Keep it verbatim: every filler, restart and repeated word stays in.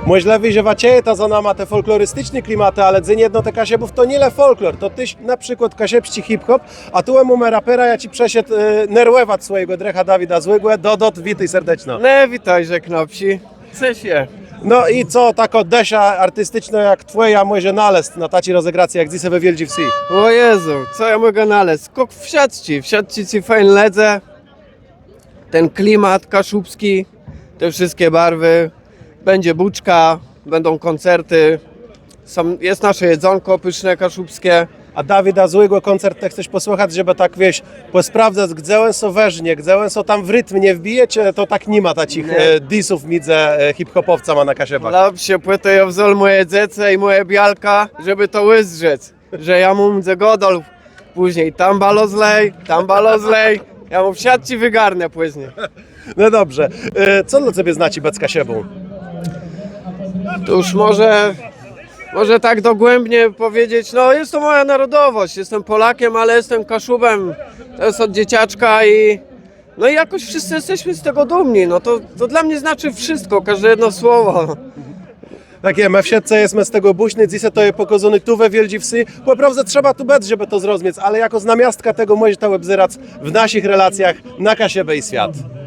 Mòżlëwé, że wa czëjeta za nama te fòlkloristiczné klimatë, ale Dzéń Jednotë Kaszëbów to nié le fòlklor, to téż na przikłôd kaszëbsczi hip-hop, a tu mómë rapera, jaczi przëszedł e, nerwòwac swòjégò drëcha Dawida Złégò. Dodot, witôj serdeczno. No, witôjże, knôpsy. Cëż je? No i co, takô dësza artisticznô jak twòja mòże nalezc na taczi rozegracji jak dzysô we Wiôldżi Wsë? Ò Jezu, co jô mògã nalezc? Kò wszëtcë, wszëtcë ti fejn lëdze, ten klimat kaszëbsczi, te wszëtczé barwë, bãdze bùczka, bãdą kòncertë, są, je naszé jedzónkò pëszné kaszëbsczé. A Dawida Złégò kòncert të chcesz pòsłëchac, żebë tak, wiész, pòsprôwdzac, gdze òn sã wëżnie, gdze òn sã tam w ritm nie wbije, czë to tak ni ma taczich e, disów midzë e, hip-hopòwcama na Kaszëbach? Lepszé pò to jô wzął mòje dzecë i mòjã białkã, żebë to ùzdrzec, że jô mù mdã gôdôł pózni: tam bëło zle, tam bëło zle. Jô mù wszëtczé wëgarnã pózni. No dobrze. E, co dlô cebie znaczi bëc Kaszëbą? To już może, może tak dogłębnie powiedzieć, no jest to moja narodowość, jestem Polakiem, ale jestem Kaszubem. To jest od dzieciaczka i no i jakoś wszyscy jesteśmy z tego dumni. No to, to dla mnie znaczy wszystko, każde jedno słowo. Tak je, më wszëtcë jesmë z tegò bùszny, dzysô to je pòkôzóné tu we Wiôldżi Wsë. Pò prôwdze trzeba tu bëc, żebë to zrozmiec, ale jakò namiastka tegò mòżeta òbzerac w naszich relacjach na Kaszëbë i Swiat.